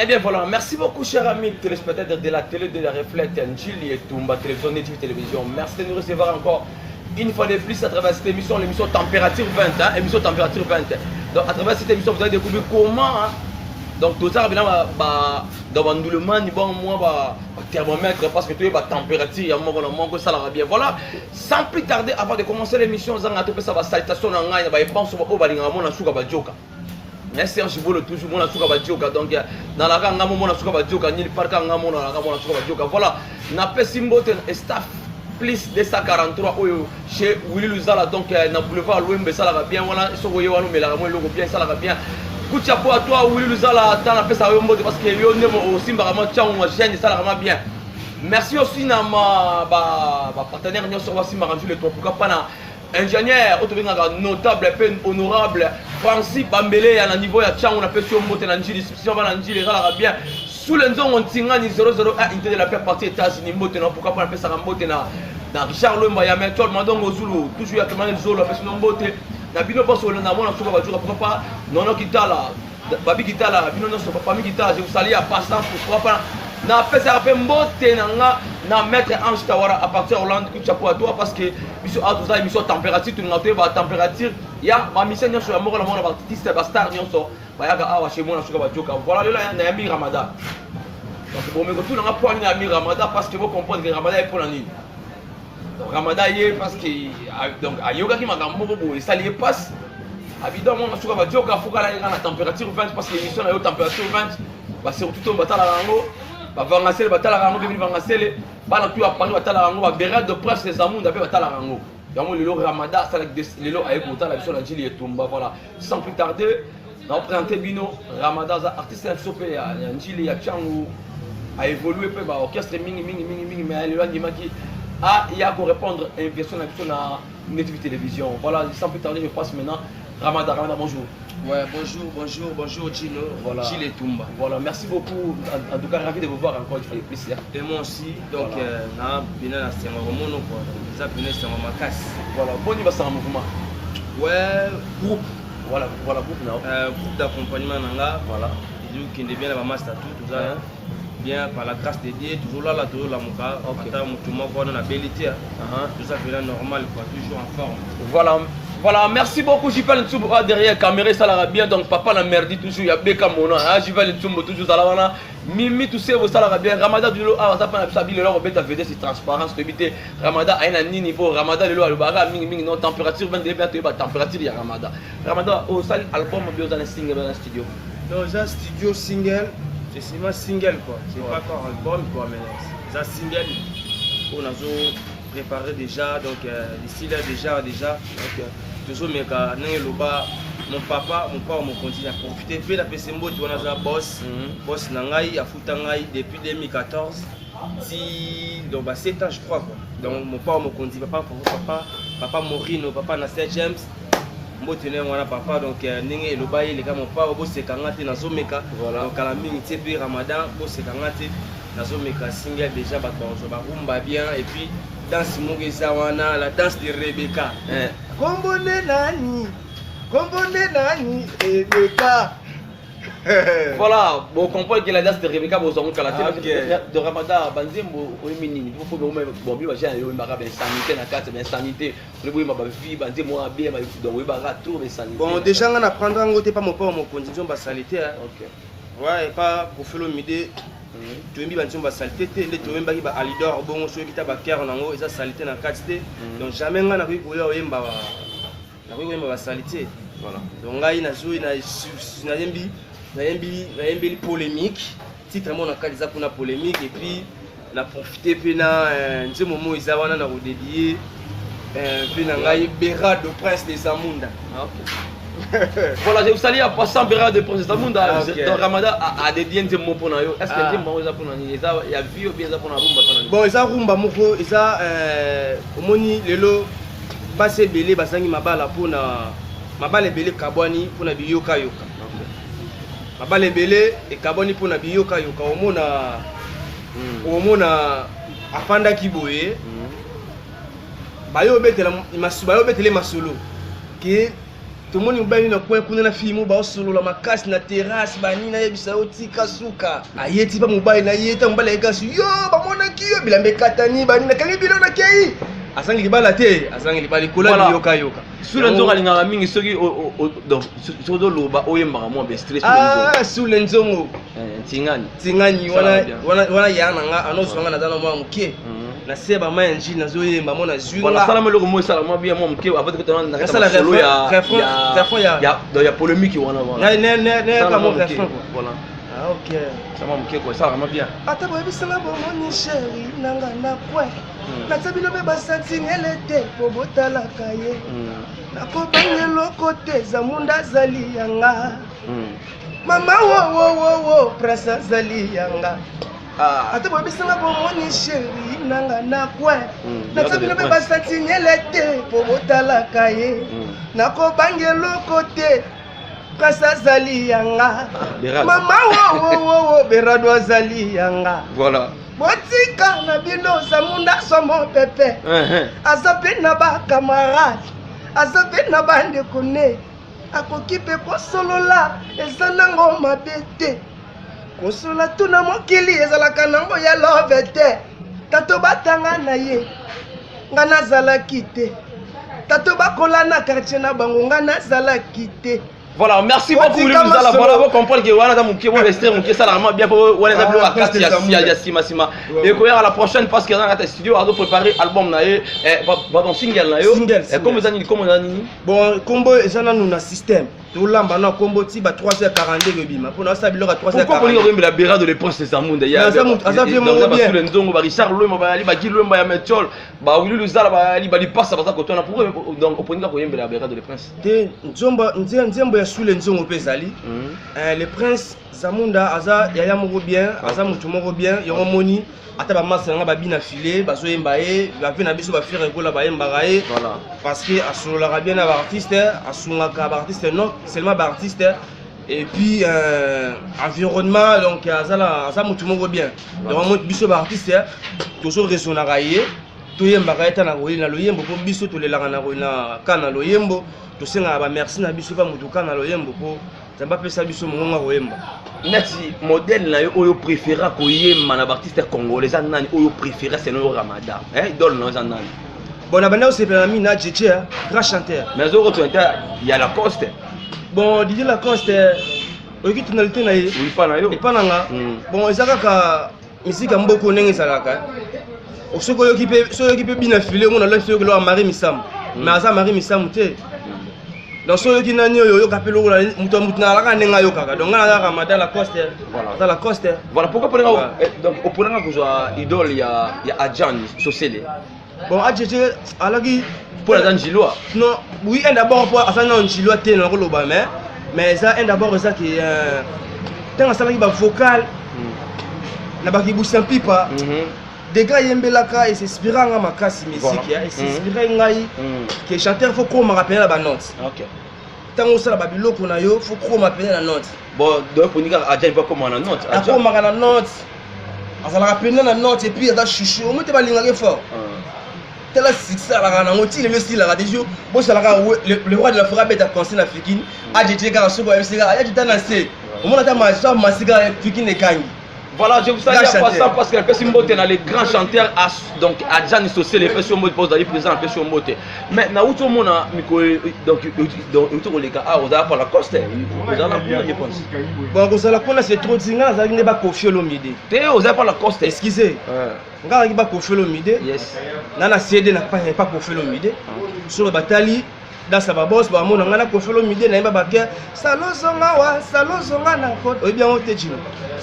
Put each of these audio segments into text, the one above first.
Eh bien voilà, merci beaucoup chers amis téléspectateurs de la télé de la Reflète, Njili et Tumba, télévision Native Télévision. Merci de nous recevoir encore une fois de plus à travers cette émission, l'émission Température 20, hein, émission Température 20. Donc à travers cette émission, vous allez découvrir comment, hein, donc tout ça, bien, bah, dans bandulemani bon moi ba thermomètre parce que tu es ba température ya moko na moko ça la bien. Voilà, sans plus tarder, avant de commencer l'émission, zanga to pesa ba salutation na ngai na ba epanso ba oyo balingaka mona suka ba joka. Mais Serge Bolo toujours mona suka ba joka, donc nalaka nga mona suka ba joka nil parka nga mona nalaka mona suka ba joka. Voilà, napesi mbote staff plus 243 oyo chez Willy Luzala, donc na boulevard Louembe esalaka bien wana. Soki oye wana, omelaka mwa eloko bien, esalaka bien. Coup de chapeau à toi, Willy Luzala, ata napesaka yo mbote parce que yo nde osimbaka mwa ntango mwa jeune, esalaka mwa bien. Merci aussi na ma ba partenaire nyonso basimbaka Njili. Pourquoi pas na ingénieur oyo tobengaka notable mpe honorable Francis Bambele ya na niveau ya Ntiango, napesi yo mbote na Njili. Sio bana Njili, ezalaka bien. Sous le nzongo ntingani 001 unité de la paix partie États-Unis, mbote na. Pourquoi pas napesaka mbote na Richard Lwemba ya Metol Madongo Zulu, toujours ya Clément Zolo, apesi no mbote na bino mposo olanda mona suka bajuka. Pourquoi pas Nono Kitala, Babi Kitala, bino nyonso famille Kitala, je vous salue à passant. Pourquoi pas napesaka mpe mbote na nga na maître Ange Tawara à partir ya Hollande. Coup de chapeau à toi parce que biso awa toza émission température, tolinga toyeba température ya bamission nyonso ya moko na moko na baartiste, bastar nyonso bayaka awa chez mona suka bajoka. Voilà, lelo nayambi Ramada. Donc bomeko tunanga mpo nini nayambi Ramada, parce que bocomprendre que Ramada ye mpona nini. Donc Ramada ye parce que donc ayokaki makambo moko boye esali ye passe abidon. Mona suka bajoka, fokala ye kaka na température 20 parce que émission na yo température 20, basurtout to batalaka yango, bavangasele batalaka yango, bebini vangasele, bana tu ya Paris batalaka yango, baberade de presse des Amunda mpe batalaka yango. Yango lelo Ramada asalaki, lelo aye kotala biso na Njili Etumba. Voilà, sans plus tarder, naoprésente bino Ramada. Aza artiste na biso mpe ya Njili ya Tiangu, aévolue mpe baorchestre mingi mingi mingi mingi, mais lelo andimaki aya korépondre invitation na biso na Native Télévision. Voilà, sans plus tarder, je passe maintenant Ramada. Ramada, bonjour. Ouais, bonjour, bonjour, bonjour Gino. Voilà. Gilles Etumba. Voilà, merci beaucoup. En tout cas, ravi de vous voir encore une fois de plus, hein. Et moi aussi, donc, Voilà. Na bina na sengo komono quoi. Donc, eza pena sengo makasi. Voilà, bon, il va un mouvement. Ouais, groupe, Voilà, groupe now. Groupe d'accompagnement nanga. Ezokende bien na ba master tout, tout ça. Bien, par la grâce de Dieu, toujours là là, toujours la muka. Ata mutu moko wana na beli te. Tout ça fait normal quoi, toujours en forme. Voilà, merci beaucoup Jipel Ntsumbo. Ah, derrière caméra, ça la bien. Donc papa la merdi toujours, il y a Beka Mona, hein, Jipel Ntsumbo toujours ça la. Mimi tout ça, ça la bien. Ramada du lo ah ça pas sabi le lo beta VD, c'est transparence to bité. Ramada a un niveau Ramada le lo alubara mingi mingi non température 22 bien to ba température ya Ramada. Ramada au sal album bio dans single dans studio. Donc, ça studio single, c'est seulement single quoi. C'est pas encore album quoi, mais ça single. On a préparé déjà, donc d'ici là déjà. Donc tozomeka ndenge eloba mon papa, mon père mokonzi. Na profite mpe napesi mbote wana, aza boss, boss na ngai, afuta ngai depuis 2014 ti donc ba 7 ans je crois quoi. Donc mon père mokonzi, papa, papa, papa Morino, papa Nasser James, mbote na yango wana papa. Donc ndenge eloba ye eleka, mon père, boseka nga te, nazomeka. Donc kala mingi tie mpe Ramadan, boseka nga te, nazomeka single déjà, bato bazwa barumba bien. Et puis danse moko eza wana, la danse de Rebecca. Kombo nde nani? Kombo nde nani? Rebecca. Voilà, bon, comprendre que la danse de Rebecca bozango kala te. Ah, ok. De Ramada, banzembo oyembi nini? Faut bon bi ba jeune yo mbaka ben sanité na kati, ben sanité. Le boy ba vie banzembo ya bien, donc oyebaka trop ben sanité. Bon, déjà nga na prendre yango te pa mopao mokonzi, nzombo basali te, hein. Ouais, epa Koffi Olomide toyembi banzembo basali te te, nde toyembaki ba Alidor bongo, soki ta bakere nango eza sali te na kati te. Donc jamais nga nakoki koya oyemba, nakoki koyemba basali te. Donc ngai nazwi nayembi nayembeli polémique, titre mo na kati eza kuna polémique. Et puis na profite mpe na nzembo mo eza wana na kodédie mpe na ngai Berado, prince de Zamunda. Ah, ok. Voilà, je vous salue en passant Bérard de Prince Zamunda. Ah, ok. Donc Ramada a dédié nzembo mpona yo. Est-ce que Ah. nzembo eza mpona nini? Eza ya vie ou bien eza mpona rumba, mpona nini? Bon, eza rumba moko eza omoni lelo basi ebele bazangi mabala mpona mabala ebele ekabwani mpona biyokayoka. Mabala ebele ekabwani mpona biyokayoka. Omona omona afandaki boye, bayobetela masolo ke Tomoni mobali na coin kuna na fille mo baosolola makasi na terrasse, banini, nayebisa yo, tika suka aye ti pa mobali na ye. Ta mobali aye kasi yo bamonaki yo bilamba ekatani, banini, nakangi bino, nakei, azangi libala te, azangi libala likola. Liyoka yoka. Sule Nzongo alingaka mingi soki donc soki ozoloba, oyembaka mwa bastress. Ah, Sule Nzongo. Ntingani. Tingani wana wana wana ya na nga anozwanga, naza na mwa moke na se bama ya njili, nazoyemba mo nazwi. Voilà, salama eloko moko esala mwa bien, mwa moke avant que na Nasala masolo ya refrain ya polémique wana, voilà. Ne Sala ka mwa mo moke. refrain quoi. Voilà. Ah, ok. Sama moke quoi, esalaka mwa bien. Ata boyebisanga bomoni chéri nanga na coin, natia bino mpe basentinelle te po botalaka ye. Nakobanga eloko te, Zamunda azali yanga. Mama wowowowo, prince azali yanga. Ata boyebisanga bomoni chéri nanga na coin, natia bino mpe basentinelle te po botalaka ye. Nakobanga eloko te, prince azali yanga. Berado. Mama wowowowo, Berado azali yanga. Botika na bino, Zamunda somo pepe. Aza mpe na bacamarade, aza mpe na bandeko ne, akoki mpe kosolola, eza nango mabe te. Kosolola tuna mokili ezalaka nango ya love te. Tato batanga na ye, nga nazalaki te. Tato bakola na quartier na bango, nga nazalaki te. Voilà, merci beaucoup. Botika Lulu Zala, masolo. voilà, vous comprenez que wana za moke, mo rester moke, ça vraiment bien pour wana za biloko Ah, kati ya ya sima sima. Et ko ya la prochaine, parce que dans la studio azo préparer album na ye, eh, pardon, single na yo. Single, Eh, single. Comme ça nini, comme ça nini? Bon, kombo eza nanu na système, tolamba na kombo ti ba 3h42 ebima mpona osala biloko ya Pourquoi bolinga 3h42. koyembela Berado le prince de Zamunda? Mais aza vie moko bien. Basule Nzongo, ba Richard Lwemba bayali, ba Guy Lwemba ya Metiol, ba Willy Luzala bayali, ba Lipasa baza kotona. Pourquoi donc oponinga koyembela Berado le prince? Te, nzembo ya Sule Nzongo mpe ezali. Le prince Zamunda aza yaya moko bien, aza motu moko bien. Yango moni ata bamasa nanga babina file bazoyemba ye, bape na biso bafrère ekola bayembaka ye. Parce que asololaka bien na baartiste, asungaka baartiste, non seulement baartiste, et puis environnement. Donc azala, aza motu moko bien. Donc mo biso baartiste tozo raisonnaka ye, toyembaka ye ta na na loyembo, mpo biso tolelaka na ka na loyembo, tosengaka bamerci na biso mpa motu ka na loyembo, mpo Nzambe apesa biso mongongo ya koyemba. Neti modèle na yo oyo préféra koyemba na baartiste congolais eza nani? Oyo préféra seno yo Ramadan, eh, idole na yo eza nani? Bon, na banda kosepela na mingi na Jeje, grand chanteur. Mais azokotuna te ya Lacoste. Bon, Didier Lacoste, oyoki tonalité na ye. Oyipa na yo. Epa na nga. Bon, eza kaka misika mboka ndenge ezalaka. Soki oyoki mpe, soki oyoki mpe bina file, omona loki soki loka Marie Misamu. Mais aza Marie Misamu te. Donc soki oyoki nani oyo oyoka mpe lokola moto ya motu nalaka ndenge ayokaka. Donc nga naza Ramadan Lacoste. Aza Lacoste. Voilà pourquoi mponanga donc oponanga kozwa idole ya Adjan Sosele? Bon, Ajeje alaki Mpo naza Njilwa. Non, oui, un d'abord mpo aza nano Njilwa te na koloba, mais eza un d'abord, eza ke ntango asalaki bavocal na bakibusa mpipa, dega ayembelaka, esinspira nga makasi musique, esinspire ngai ke chanteur faut komaka pene na banote. Ntango osala babiloko na yo, faut koma pene na note. Bon, donc poni kaka Adjan mpo akoma na note. Adjan. Akomaka na note, azalaka pene na note, et puis aza chouchou omo te, balingaka fort. Tala succès alaka nango ti lelo, esilaka te. Jo bosalaka le roi de la forêt abeta concert na Fikine, Ajeje kaka soki oyebisi kaka ayaje ta na se, omona ata masi kaka Fikine ekangi. Voilà, je vous salue Grand en passant chanteur. parce que Pesi Mbote, les grands chanteurs, donc Adjan Sosé, les Pesi Mbote, vous allez présent Pesi Mbote. Mais na uto mona miko donc uto koleka ah vous avez pas Lacoste, vous avez la je pense. Bon, kozala kuna, c'est trop dit. Nga nazalaki nde baKoffi Olomide. Te, vous avez pas Lacoste. Excusez, nga nazalaki baKoffi Olomide. Nga na CD na pa Koffi Olomide. Soki batali dansa, babos bamona nga na Koffi Olomide, nayemba bake salozonga wa salozonga na kote, oyebi yango te, Jino.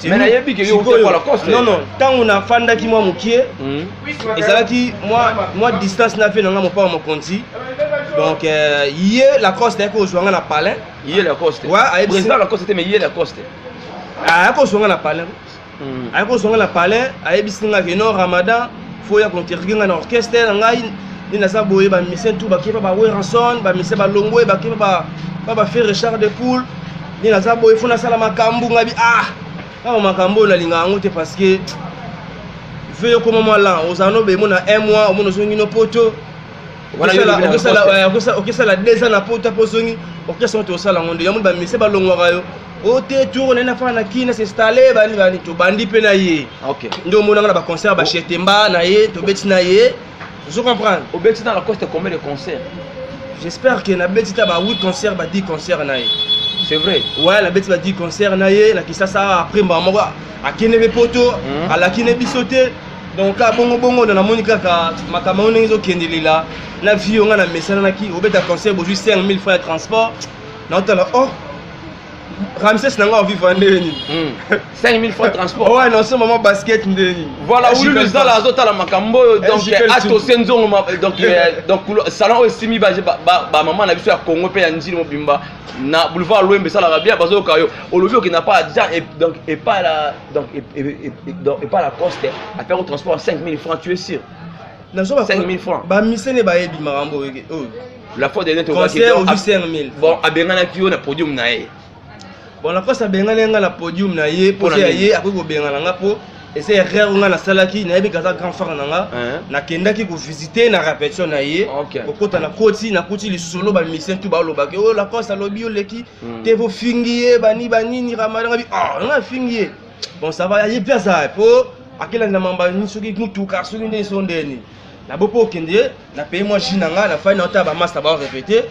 Mais nayebi ke yo Sikoyo, pa Lacoste. Non, ntango nafandaki mwa mokie, ezalaki mwa distance na ve na nga mopao mokonzi. Donc ye Lacoste ayaki kozwa nga na palin. Yé Lacoste. Ouais, Président Lacoste mais yé Lacoste. Ayaki kozwa nga na palin, ayaki kozwa nga na palin, ayebisi nga ke non, Ramadan, faut ya kointerroge nga na orchestre na ngai nde naza boye. Bamisien tout bakei pa baWerrason, bamisien balongwe bakei pa bafe Richard de Poule, nde naza boye, faut nasala makambo. Ngai bi ah, kaka makambo oyo nalingaka yango te, parce que ve yo koma mwa lan ozala no bemo na un mois, omona ozongi no poto. Okesala 2 ans na poto, mpo ozongi orchestre ngo, tosala yango nde yango. Bamusiciens balongwaka yo o te, tour naye nafana na kini, s'installe, bani bani, tobandi mpe na ye. Nde omonanga na baconcert, bachetemba na ye, tobeti na ye, ozo comprendre? Obeti na Lacoste combien de concert? J'espère que nabeti ta ba 8 concert, ba 10 concert na ye. C'est vrai? Ouais, nabeti ba 10 concert na ye na Kisasa. Après, mbala moko akende mpe poto, alaki ne biso te. Donc ka bongo bongo na namoni kaka makambo yango ndenge ezokendelela na vie. Nga na mesananaki obeta concert, bozwi 5000 francs ya transport, naotala, oh, Ramses na nga ovivre ndenge nini? 5000 francs transport? Ouais, non, mama basket ndenge nini? Voilà, Wulu Luzala azotala makambo oyo. Donc atose nzongo, donc salon oyo esimi bamama na biso ya Congo mpe ya Njili mobimba na boulevard Lwembe, esalaka bien. Bazoyoka yo, olobi okenda pa donc epa la donc epa Lacoste affaire au transport 5000 francs, tu es sûr? 5000 francs? Bamisene bayebi makambo oyo. La fois dernière, concert ozwi 5000. Bon, abenganaki yo na podium na ye. Bon, Lacoste abengani nga na podium na ye mpo ya ye akoki kobengana nga mpo eza erreur nga nasalaki. Nayebi kaza grand frère na nga. Nakendaki kovisite na répétition na ye, kokota na koti, nakuti lisolo, bamusiciens tu balobaki oyo Lacoste alobi oleki te, bofingi ye bani banini Ramadan. Ngabi, oh, nga afingi ye, bon, ça va, ye mpe aza po akelanda mamba soki mutuka soki ndeni so ndeni nabo mpo okende na paye mwa jus na ngai, nafandi, naotala bamaster baorépété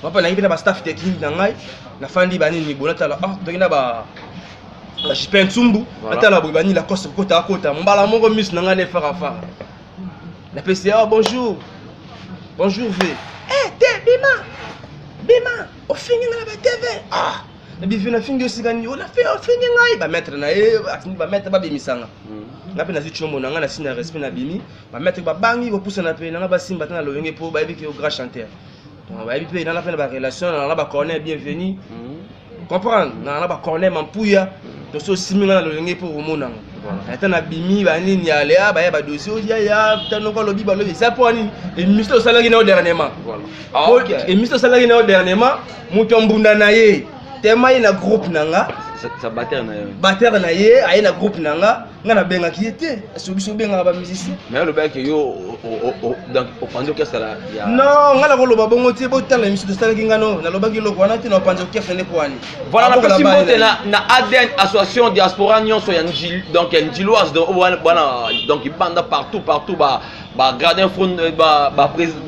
papa, nayebi na bastaff technique na ngai, nafandi banini bo natala, ah, toki na ba bajipin ntsumbu, natala boye banini Lacoste kokota, akota mbala moko, miso na ngai na efarafara, napesi: "Ah, bonjour, bonjour v eh, te bima bima, ofingi ngai na batv." Ah, nabivi, nafingi osika nini? Ofingi ngai, bamaître na ye atindi bamaître babimisanga nga mpe nazwi tiombo na ngai, nasi na respect, nabimi. Bamaître babangi kopusana mpe nanga basimba te na loyenge mpo bayebi ke yo grand chanteur. Donc bayebi mpe nana mpe na barelation na bacorner bienvenu, comprendre na bacorner mampuya. Donc so osimi nga na loyenge mpo komonanga ata nabimi banini alea baya badossier oyaya tanoko alobi balobi eza mpo nini. Émission osalaki na yo dernièrement, émission osalaki na yo dernièrement, moto ya mbunda na ye tema ye na groupe na nga. Batteur na ye. Batteur na ye aye na groupe na nga, nga nabengaki ye te. So biso obengaka bamusicien. Mais olobaki yo donc opanzi orchestre ya? Non, nga nakoloba bongo te. Botala émission tosalaki, nga no nalobaki eloko wana te na opanzi orchestre nde po wani. Voilà, napesi mbote na ADN, association diaspora nyonso ya Njili, donc ya njiloise, donc wana, donc ibanda partout partout, ba ba Gradin front, ba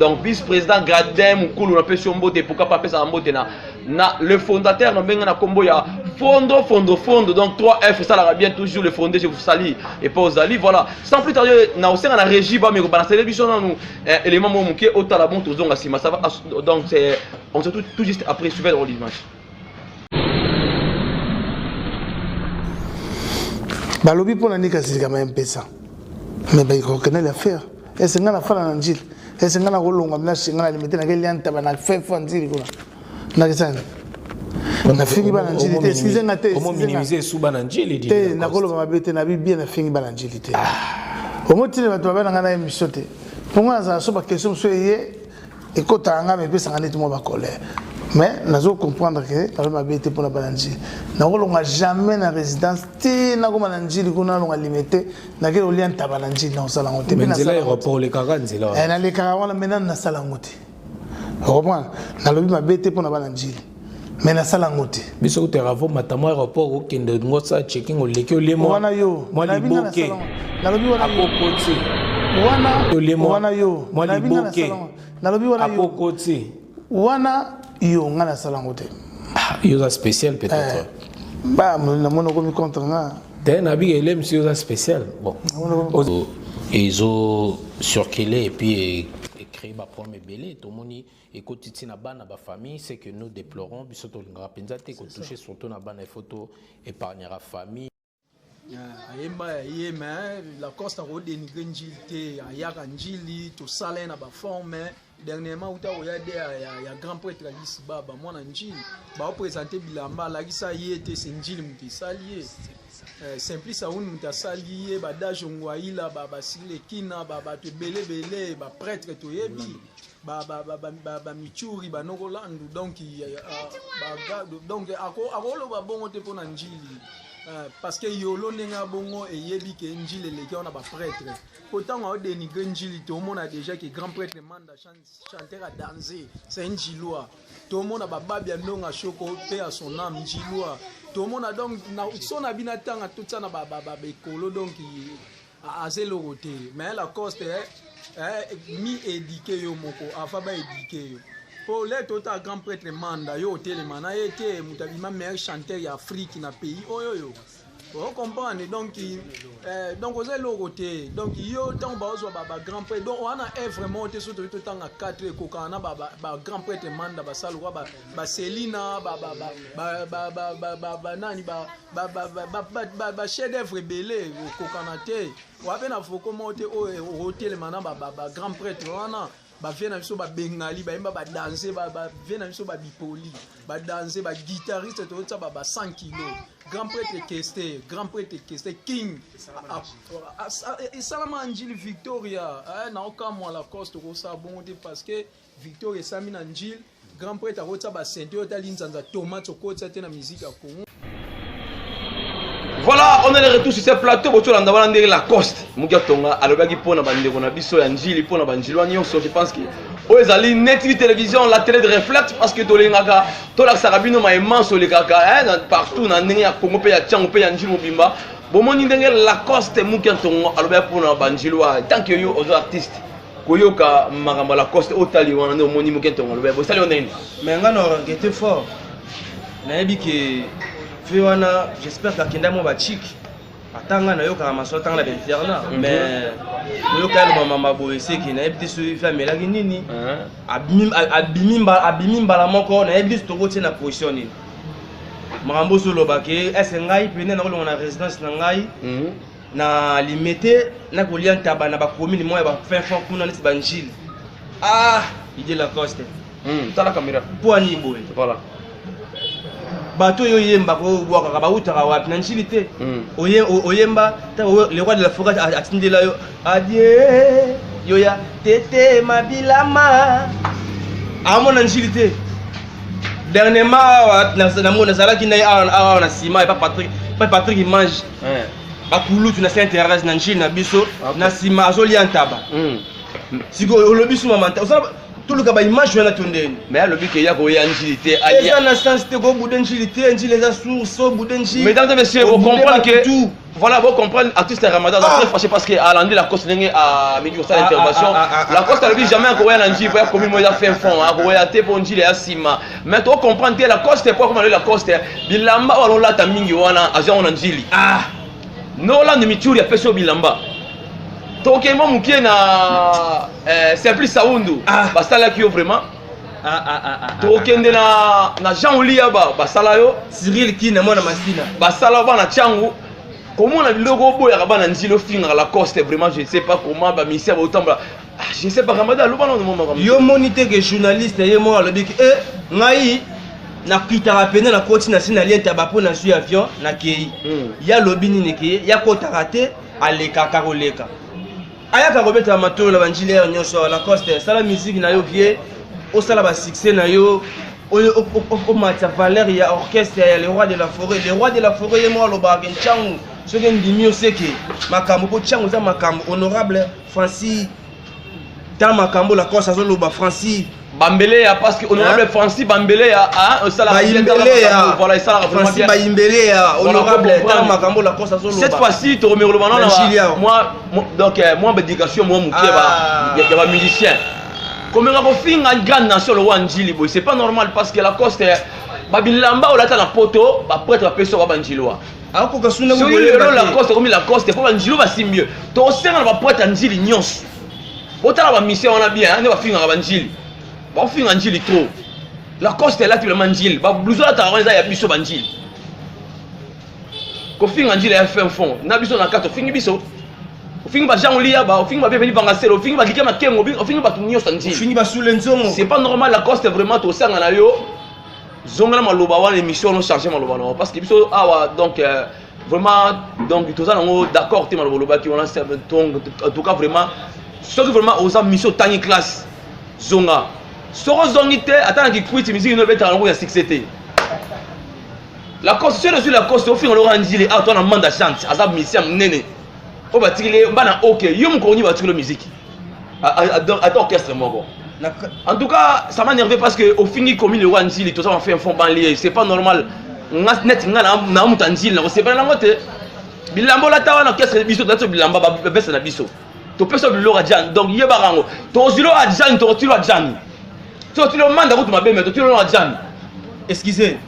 donc vice président Gradin Mukulu, napesi yo mbote. Pourquoi pas apesaka mbote na le fondateur na ndenge na kombo ya Fondo Fondo Fondo, donc 3F esalaka bien toujours, le fondé, je vous salue et pas ozali. Voilà, sans plus tarder, na osenga na régie bameko banasele biso nanu élément moko moke, otala. Bon, tozonga nsima, ça va? Donc c'est on se tout, tout juste après, suivez dans l'image. Balobi mpo na nini kasi likambo ya mpesa me bakokende l'affaire ese ngai nafanda na Njili, ese ngai nakolongwa mina shinga na Limete, nakelia ntaba na fefa Njili kuna, nakesani nafingi bana Njili te, excuse nga te. Te, nakoloba mabe te, nabi bien, nafingi bana Njili te. Omotini bato babe na ngai na émission te, mpongo nazala so baquestion mosusu eye ekotaka ngai, me epesaka neti mwa bacolère, mais nazo comprendre ke nabe mabe te mpona bana Njili. Nakolonga jamais na résidence ti nakoma na Njili kuna, nalonga Limete, nakei kolia ntaba na Njili, nakosala yango te. Nzela aéroport olekaka nzela? Nalekaka wana, mai nanu nasala yango te. Comprendre, nalobi mabe te mpona bana Njili, mais nasala yango te. Biso kutaka vo matamo aéroport, okende ngosala checking, oleki, olie wana yo. Mwa liboke. Nalobi wana akokoti. Wana wana yo. Mwa liboke. Nalobi wana yo. Akokoti. Wana yo, ngai nasala yango te. Yo oza spécial peut-être. Ba namoni okomi contre nga. Te, nabi elemsi, yo oza spécial. Bon, ezo circuler et puis créer baproblème ebele, tomoni ekoti ntina bana bafamille, c'est que nous déplorons. Biso tolingaka mpenza te kotouche surtout na bana, il faut to épargnera famille. Ayemba ya ye, mais Lacoste akodénigre Njili te. Ayaka Njili, tosala ye na baforme. Dernièrement uta koya de ya grand prêtre Alisi Baba, mwana Njili, baoprésente bilamba, alakisa ye te se Njili moto esali ye, Simplice Auni moto asali ye, badage Ngwaila, basile kina, bato ebelebele, baprêtre toyebi, bamichuri, banokolandu. Donc akoloba bongo te mpo na Njili. Parce que yolo ndenge ya bongo eyebi ke Ndjili eleki wana ba prêtre. Po tango ao denigrer Ndjili tomona déjà ke grand prêtre Manda chanteur à danser, c'est un Ndjilois. Tomona ba Babia Ndonga Shoko paix à son âme Ndjilois. Tomona donc na so na bina tanga tout ça na ba ba ba ekolo donc aza eloko te. Mais Lacoste mi éduquer yo moko afa ba éduquer yo. Po le tota grand prêtre Manda yo otelema na ye te moto abima meilleur chanteur ya Afrique na pays oyo yo. O comprendre donc donc oza eloko te donc yo ntango baozwa ba, ba grand prêtre donc wana œuvre moko te soki toyi totanga 4 ekokana na ba, ba, ba grand prêtre Manda basala lokwa ba, ba Selina ba, ba, ba, ba, ba, ba, ba, ba, ba, nani ba, ba, ba, ba, ba, ba, ba, ba chef d'œuvre ebele okokana te oya mpe na voko moko te oyo okotelema na ba, ba, ba grand prêtre wana. Ba vieux na biso ba bengali bayemba ba danse ba, ba vieux na biso ba bipoli ba danse ba guitariste toyotsa ba, ba 100 kilo grand prêtre Kester, grand prêtre Kester King esalama Ndjili Victoria na okamwa Lacoste okosala bongo te parce que Victoria esami na Ndjili grand prêtre akotisa ba sente oyo tali nzanza tomate okotisa te na musique ya Congo. Voilà, on est de retour sur ce plateau. Botolanda wana ndenge Lacoste Mukia Tonga alobaki pona bandeko na biso ya Ndjili, pona banjilwa nyonso. Je pense que oyo ezali Net TV télévision, la télé de réflexe, parce que tolingaka tolakisaka bino maimance olekaka hein, partout na ndenge ya Congo pe ya Tchango pe ya Ndjili mobimba. Bomoni ndenge Lacoste Mukia Tonga alobaki pona banjilwa. Tant que yo ozo artiste koyoka makambo ya Lacoste otali wana nde omoni Mukia Tonga alobaki bosali yo ndenge. Mais nga na regretter fort. Nayebi ke fe wana j'espère qu'akenda mwa ba chic ata nga nayokaka masolo atanga na bainternat mais koyoka ya loba mama boye seki nayebi te soki fe amelaki nini abimi mbala moko nayebi te soki tokotie na position nini makambo ozoloba ke ese ngai pene nakolonga na résidence na ngai na limete nakolia ntaba na bacommune moko ya bafin fond kuna neti banjile ah idée Lacoste. Tala caméra. Mpo ani boye. Voilà. Bato oyo oyembaka oyo obwakaka bautaka wapi na Ndjili te. Oyemba ntango le roi de la forêt atindela yo adie yoya tete mabilama amona Ndjili te. Dernièrement awa namoni nazalaki na ye awa na nsima epa Patrick, epa Patrick Mange bakulutu na Sainte Thérèse na Ndjili na biso na nsima azolia ntaba. Sikoyo olobi suma manta osala toluka ba image wana to ndeni. Mais alobi ke ya koya Ndjili te, eza na sens te kobude Ndjili te, Ndjili eza source, obude Ndjili. Mesdames et messieurs, vous comprenez que tout. Voilà, vous comprenez, artiste Ramadan, très fâché parce que alandi Lacoste ndenge a midi kosala intervention. Lacoste alobi jamais akoya na Ndjili po ya commune ya fin fond, akoya te po Ndjili ya sima. Mais to comprendre te Lacoste po akoma Lacoste, bilamba oyo alolata mingi wana azwa na Ndjili. Noland Michuri apesi yo bilamba. Tokende mwa mokie na Simplice Saundu. Basalaki yo vraiment. Tokende na Jean Oliaba basala yo. Cyril Kina mwana Masina. Basala bana Tchangu. Komona biloko oboyaka bana Ndjili ofingaka Lacoste vraiment je ne sais pas comment ba ministère baotambola. Je ne sais pas Ramadan aloba nanu mwa makambo. Yo moni te ke journaliste ye moko alobi ke ngai nakitaka pene nakoti na si na lie ntaba mpo nazwi avion nakei. Ye alobi nini ke ye akotaka te alekaka koleka. Ayaka kobeta matolo na banjili ya nyonso Lacoste sala musique na yo vie osala ba succès na yo oyo omatisa valeur ya orchestre ya le roi de la forêt. Le roi de la forêt ye moko alobaka ke Ntchangu soki ndimi oseke makambo po Ntchangu eza makambo honorable Francis ta makambo Lacoste azoloba Francis Bambeleya parce que honorable Hein? Francis Bambeleya, hein, ça la Bambeleya. voilà, ça la vraiment Francis bien. Bambeleya, Voilà, honorable, comprendre. ta makambo Lacoste azoloba. Cette fois-ci, tu remets le ballon, Na Julia. moi, moi, donc, moi, éducation, moi, mokie, Ah. ba, y a ba musicien. Comme on a fait une grande nation, le roi Ndjili, boy, c'est pas normal parce que Lacoste, ba bilamba, on lata na poto, ba prêtre, ba peso, ba banjiloa. Akoka suna Soki koyeba lelo te. Lacoste, comme Lacoste, po ba Ndjilo ba si mieux. To senga na ba prêtre Ndjili nyonso. Botala ba mission wana bien, hein, nde bafingaka ba Ndjili. Bafinga Ndjili trop. Lacoste elati vraiment Ndjili. Ba blouson alataka wana eza ya biso ba Ndjili. Kofinga Ndjili ya fin fond. Na biso na kati ofingi biso. Ofingi ba Jean Oliaba, ofingi ba Bienvenu Bangasele, ofingi ba Dike Makengo, ofingi bato nyonso ya Ndjili. Ofingi ba Sule Nzongo. C'est pas normal Lacoste vraiment tosanga na yo. Zonga na maloba wana émission no changer maloba na parce que biso awa donc vraiment donc toza nango d'accord te maloba olobaki wana c'est donc en tout cas vraiment soki vraiment oza mission otangi classe zonga soki ozongi te ata na kikwiti musique no ebetaka nango ya succès te. Lacoste, soki nazwi Lacoste, ofinga loka Ndjili, awa toza na Manda Chante, aza musicien monene. Oyo batikeli ye bana ok, yo mokolo nini batikeli yo musique? Ata orchestre moko. En tout cas, ça m'a énervé parce que ofingi commune le roi Ndjili, toza ba fin fond banlieue, c'est pas normal. Nga net nga na na mutu ya Ndjili, nakosepela nango te. Bilamba olata wana orchestre biso, tolati bilamba ba veste na biso. Topesa biloko ya Djani, donc yebaka yango. Tozwi lo ya Djani, tokotilo ya Djani. Tokotilo manda kutu mabe, mais totilo ya Djani. Excusez.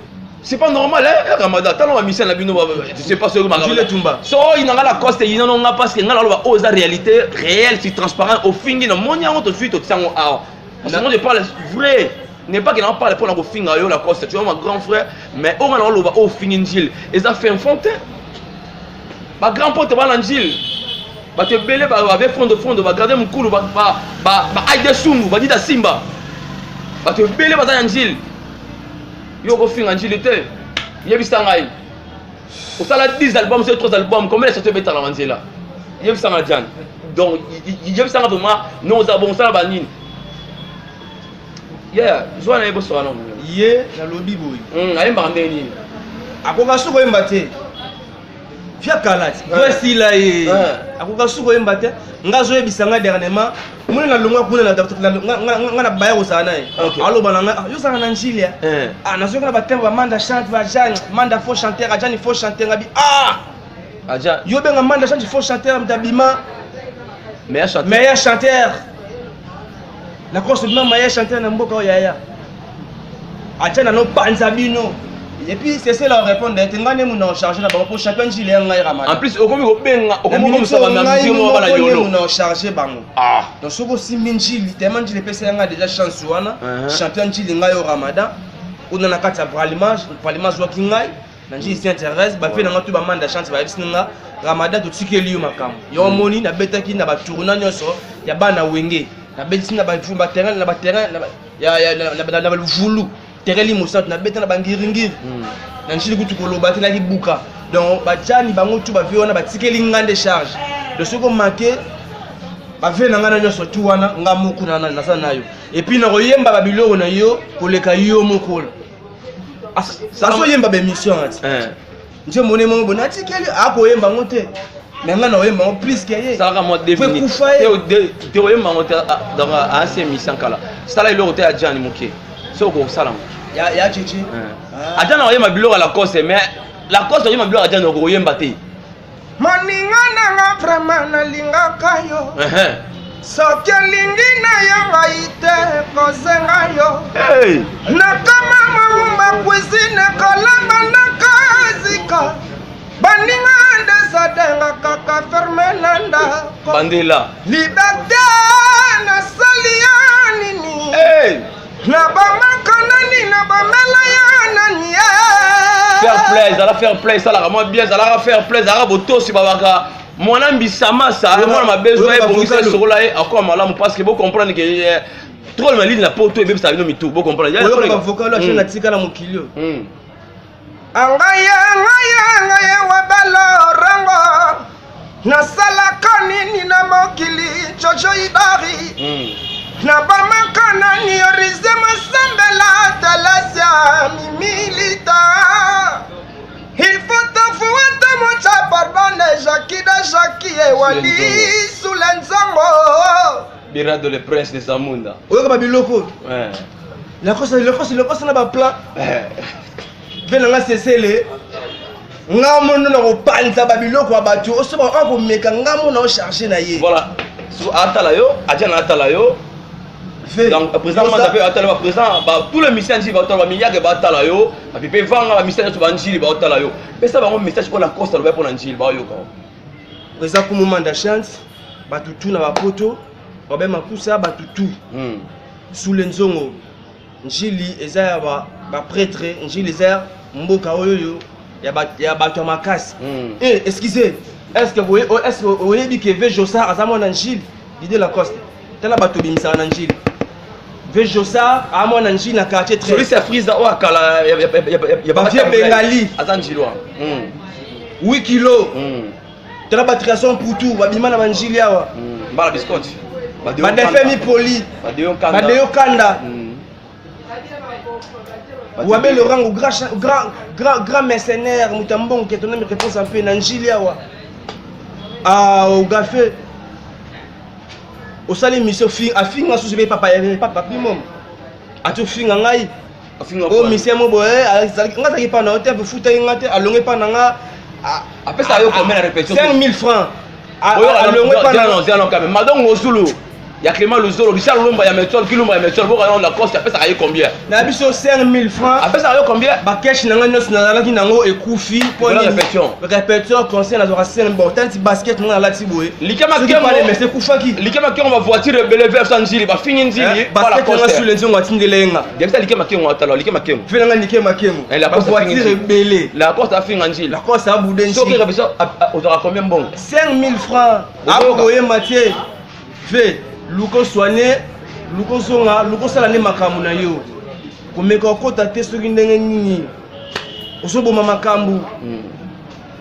C'est pas normal, hein, Ramadan. Tala ba mission na bino, je sais pas ce que Gilles Tumba. So ina nga Lacoste ina no nga parce que nga la ba oza réalité réelle, c'est transparent au fingi na moni yango to suite to tiango awa. Parce que moi je parle vrai. N'est pas que na parle pour na ko finga yo Lacoste, tu vois ma grand frère, mais o nga na loba o fingi Njil, eza fin fond te. Ba grand pote ba na Njil. Bato ebele ba ba fond de fond ba garder mukulu ba ba ba ba aide sungu ba dida simba. Bato ebele baza na Njil. Yo okofinga Njili te. Yebisa ngai. Osala 10 albums, 3 albums, combien de chansons ebetaka na nzela? Yebisa ngai Djani. Donc yebisa ngai vraiment non oza bon osala ba nini? Yeah, zwa na ye bosoka na ye nalobi boye. Ayembaka ndenge nini? Akoka soki koyemba te. Via kala ti. Via sila ye. Akoka soki koyemba te. Nga azoyebisa nga dernièrement moni nalongwa kuna nga na baya kozala na ye aloba na nga yo ozala na Njili ah nazoyoka na batembo ba Manda chante ba Jane Manda faux chanteur Ajani faux chanteur ngabi ah yo benga Manda chante faux chanteur mtabima meilleur chanteur Lacoste bima meilleur chanteur na mboka oyo yaya Ajani anopanza bino. Et puis c'est cela répondre ete nga nde muna ocharge na bango po champion Njili ya ngai Ramadan. En plus okomi kobenga okomi komisa ba na musique moko bana yolo. Muna ocharge bango. Ah. Donc soki osimbi Njili tellement Njili epesa nga déjà chance wana champion Njili ngai yo Ramadan kuna na kati ya Bralima Bralima azwaki ngai na Njili Sainte Thérèse ba fe na nga tout ba manda chance bayebisi nga Ramadan totikeli yo makambo. Yo omoni nabetaki na ba tournoi nyonso ya bana Wenge nabetisi na ba terrain na ba terrain ya ya na ba luvulu terrain limosantu nabeta na bangiringiri na Njili kutu koloba te naki buka donc bajani bango tu bavie wana batikeli nga nde charge donc soki omake bavie na ngai na nyonso tu wana nga moko naza na yo epuis nakoyemba babiloko na yo koleka yo moko azoyemba baémission ati nje mone moko boye natikeli akoyemba yango te me ngai nakoyemba yango plus ke ye salaka mwa deux minutes te koyemba yango te donc ancien émission kala sala eloko te ya Djani moke soki okosala ngo ya chichi ata na koyemba biloko ya Lacoste mais Lacoste oyemba biloko ya Djani okoyemba te. Moninga nanga vraiment nalingaka yo soki olingi na yo ngai te kosenga yo nakama mawumba cuisine kolamba nakazika baninga nde sadenga kaka ferme na ndako bandela liberté nasali ya nini na bamaka nani na bamela ya nani fair play ezala fair play esalaka mwa bien ezalaka fair play ezalaka botosi babaka mwana mbisa masa mwana mabe zwa ye bongisa sokola ye akoma malamu parce que bocomprendre ke trop malili na poto ebebisaka bino mitu bocomprendre oyoka bavocal oyo na tika na mokili oyo angaye angaye angaye wabalo rango nasalaka nini na mokili jojo idari na bamaka nani orize masambela telesia mimilita il faut afuata mocha pardonne jacki de jacki ewali sule nzango Birado le prince de Zamunda. Oyoka ba biloko. Lacoste Lacoste Lacoste na ba plan. Ve na nga sesele. Nga mono na kopanza ba biloko ya bato oso ba komeka nga mono na charger na ye. Voilà. So atala yo, atia na atala yo. Donc président Manda pe atala ba président ba tous les musiciens nji ba atala ba miyake ba atala yo, ba pipe vanga ba musiciens nyonso ba njili ba atala yo. Pesa bango message pour Lacoste loba pour na njili ba yoka. Président Kumu Manda chante bato tu na bapoto Robert Makusa bato tu Sule Nzongo Njili eza ya ba ba prêtre Njili eza ya mboka oyo oyo ya ba ya bato ya makasi eh excusez est-ce que boye oh, est-ce que oyebi que Ve Jossart aza mwana Njili Didier Lacoste tala bato obimisaka na Njili Ve Jossart aza mwana Njili na quartier 13 Soliste ya Friza oyo akala ya ba vieux Bengali aza Njilwa 8 kilos tala ba création putu babima na banjili awa mbala biscotte badefe mipoli badeyo kanda. Wabe Lorango, grand, grand, grand, grand mercenaire, moto ya mbongo ke tonami réponse mpe na njili awa. Ah, ogafe. Osali mission fi afinga susu be papa ya papa pimom. Atofinga ngai. O oh, mission mo boye, nga azalaki pa na yo te, afutaki nga te, alonge pa na nga. Apesa yo combien na répétition? 5000 francs. Alongwe pa na. Madongo Zulu. Ya Clément Luzolo, Richard Lumba ya Metol, Kilumba ya Metol, boka na Lacoste apesaka ye combien? Na biso 5000 francs. Apesaka yo combien? Ba cash na nga nyonso nazalaki nango ekufi po nini? Répétition. Répétition conseil nazwaka 5 bon tanti basket nga nalati boye. Likama Kengo mais ekufaki. Likama Kengo ba voiture ebele vers Njili, ba fingi Njili, ba basket nga sur le nzongo atindele nga. Debisa Likama Kengo atala Likama Kengo. Fela nga Likama Kengo. Eh, la voiture ebele. Lacoste afinga Njili. Lacoste abude Njili. Soki répétition ozwaka combien mbongo? 5000 francs. Akoyemba te. Ve, luka osoigne, luka ozonga, luka osala nde makambo na yo. Komeka okota te soki ndenge nini. Ozoboma makambo.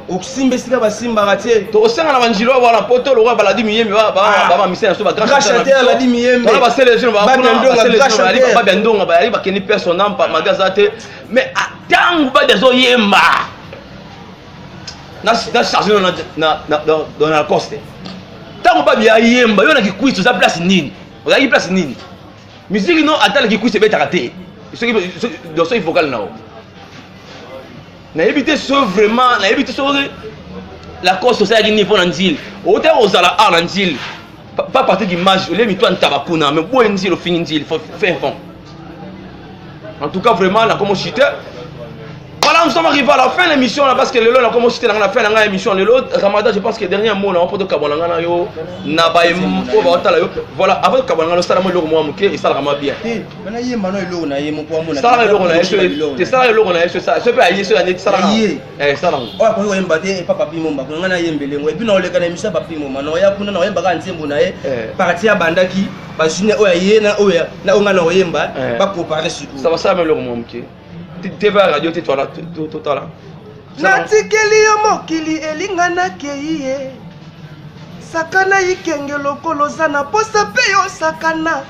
Osimba esika basimbaka te. Tokosenga na banjilo wana po to lokola baladi miyembe bamamisena biso bagrand chanteur aladi miyembe babia ndonga bayali bakende personne malgré aza te mais ntango badi azoyemba na charge na Lacoste ntango babi ayemba yo na kikwisi oza place nini ozalaki place nini musique no ata na kikwisi ebetaka te soki vocal na yo nayebi te so vraiment nayebi te soki Lacoste osalaki nini mpo na nzile otaki kozala art na nzile pas partir d'image olie mito ya ntaba kuna mais boye nzile ofingi nzile fin fond. En tout cas vraiment na komo chute. Voilà, nous sommes arrivés à la fin de l'émission là parce que lelo na komo chute na la fin de l'émission lelo Ramadan, je pense que dernier mot na on peut kabona ngana yo na ba o ba otala yo. Voilà, avant kabona ngana sala mo eloko mo muke et sala vraiment bien. Te, bana yemba no eloko na ye moko amona. Sala eloko na ye te sala eloko na ye ça. Ce peut ayer sur la net sala. Eh sala. Oyo akoki koyemba te epa Papi Momba kuna ngai nayembele ngo epuis naoleka na émission ya Papi Momba naoya kuna naoyemba kaka nzembo na ye parti abandaki bazwi na oyo aye na oyo na oyo ngai nakoyemba bacompare sikoyo. Ça va sala eloko mo muke. TV radio te tola totala. Natikeli yo mokili elinga nakei ye sakana ikenge lokolo oza na posa mpe yo sakana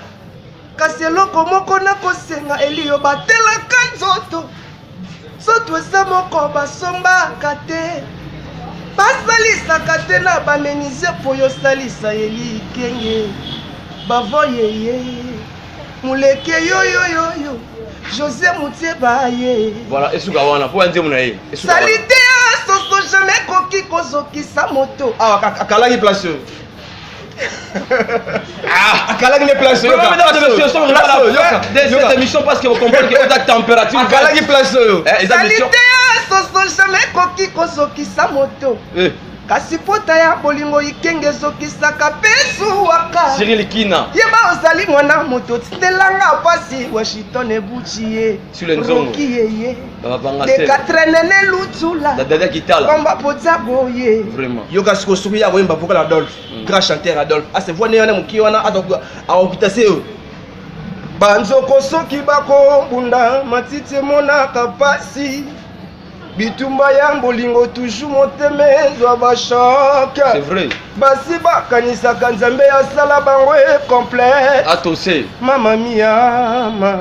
kasi eloko moko nakosenga eliyo batelaka nzoto nzoto eza moko basombaka te basalisaka te na bamenize mpo yosalisa eli ikenge bavoyeye muleke yoyoyoyo José Mutieba ye. Voilà, esuka wana po ya nzembo na ye. Salite ya soso jamais koki kozokisa moto. Awa akalaki place oyo. Ah, akalaki ne place oyo. De cette émission parce que vous comprenez que la température. Akalaki place oyo. Salite ya soso jamais koki kozokisa moto. Eh. Kasi pota ya bolingo ikenge ezokisaka mpe ezuwaka. Cyril Kina. Yeba ozali mwana moto tindelanga pasi Washington ebuchi ye. Sur le nzongo. Roki ye ye. Baba De katrenene lutula. Dada Kitala. Pamba poza boye. Vraiment. Yoka siko soki ya koyemba vocal Adolphe. Grand chanteur Adolphe. Ase voix ne wana mokie wana akokita se yo. Banzoko soki bakobunda matiti emonaka pasi. Bitumba ya bolingo toujours motema ezwa ba choc. C'est vrai. Basi bakanisaka nzambe asala bango e complet. Atose. Mama mia ma.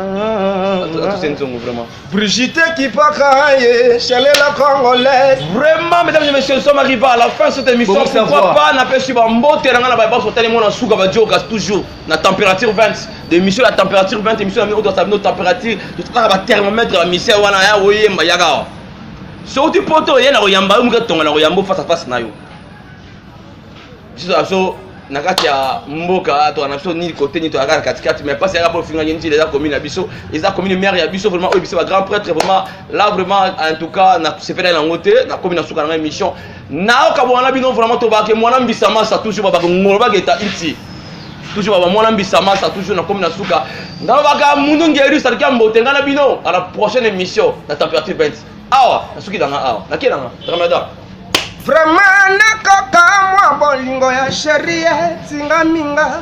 Atose nzongo vraiment. Brigitte Kipaka ye, chaleur la congolaise. Vraiment mesdames et messieurs, nous sommes arrivés à la fin de cette émission. Bon, Pourquoi pas na pesi ba mbote na ngana ba ba sotali mona suka ba joka toujours na température 20 de émission la température 20 émission na oyo sabino température totala ba thermomètre ba mission wana ya oyemba yaka soki poto ye na koyamba yo muke tonga na koyamba face à face na yo biso na biso na kati ya mboka toka na biso nini kote nini toyaka na katikati mais mpasi yaka mpo ofingaki njila eza commune ya biso eza commune maire ya biso vraiment oyo biso ba grand prêtre vraiment là vraiment en tout cas nasepelaki nango te nakomi na suka na ngai émission naokabwana na bino vraiment tobake mwana mbisa masa toujours babake ngolo baketa inti toujours baba mwana mbisa masa toujours nakomi na suka nalobaka mundu ngeri salika mbote ngai na bino à la prochaine émission na température 20 awa nasuki nanga awa nakie nanga ramadan. Vraiment nakoka mwa bolingo ya cherie tinga minga.